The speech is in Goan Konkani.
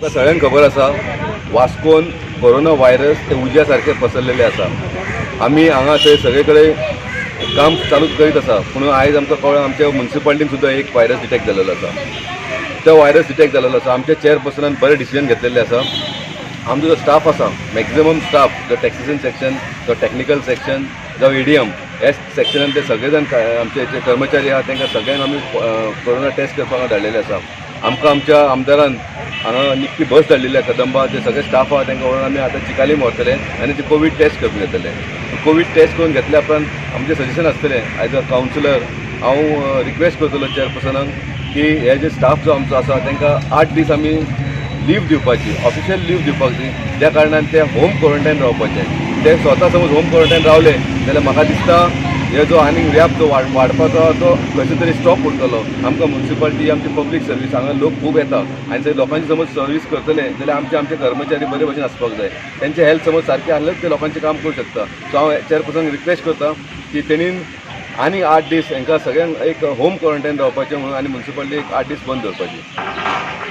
तुमकां सगळ्यांक खबर आसा, वास्कोन कोरोना व्हायरस ते उज्या सारकें पसरलेलें आसा. आमी हांगा थंय सगळे कडेन काम चालू करीत आसा, पूण आयज आमकां कळ्ळें, आमच्या मुन्सिपालिटीन सुद्दां एक व्हायरस डिटेक्ट जालेलो आसा. तो व्हायरस डिटेक्ट जालेलो आसा. आमच्या चेअरपर्सनान बरें डिसिजन घेतलेलें आसा. आमचो जो स्टाफ आसा, मॅक्झिमम स्टाफ जो टॅक्सेशन सेक्शन, जो टॅक्निकल सेक्शन, जावं एडीएम ह्या सेक्शनान, ते सगळे जाण आमचे जे कर्मचारी आहा, तांकां सगळ्यांक आमी कोरोना टेस्ट करपाक धाडलेले आसा. आमकां आमच्या आमदारान हांगा निकती बस धाडलेली आहा कदंबा. ते सगळे स्टाफ आहा, तांकां व्हरून आमी आतां चिकालीम व्हरतले आनी ते कोवीड टेस्ट करून घेतले. कोवीड टेस्ट करून घेतल्या उपरांत आमचें सजेशन आसतलें, एज अ कावन्सिलर हांव रिक्वेस्ट करतलो चेअरपर्सनाक की हे जे स्टाफ जो आमचो आसा, तांकां 8 दीस आमी लीव दिवपाची, ऑफिशियल लीव दिवपाक जाय, ज्या कारणान ते होम क्वॉरंटायन रावपाचे. ते स्वता समज होम क्वॉरंटायन रावले जाल्यार म्हाका दिसता हे जो आनीक व्याप जो वाडपाचो आहा, तो खंयसर तरी स्टॉप उरतलो. आमकां मुन्सिपालिटी, आमची पब्लीक सर्वीस, हांगा लोक खूब येता आनी थंय लोकांची समज सर्वीस करतले जाल्यार आमचे आमचे कर्मचारी बरे भशेन आसपाक जाय. तेंचे हेल्थ समज सारकें आसलेच ते लोकांचें काम करूं शकता. सो हांव चेअरपर्सनाक रिक्वेस्ट करता की तेणीन आनी 8 दीस हांकां सगळ्यांक एक होम क्वॉरंटायन रावपाचें म्हणून आनी मुन्सिपालिटी एक 8 दीस बंद दवरपाची.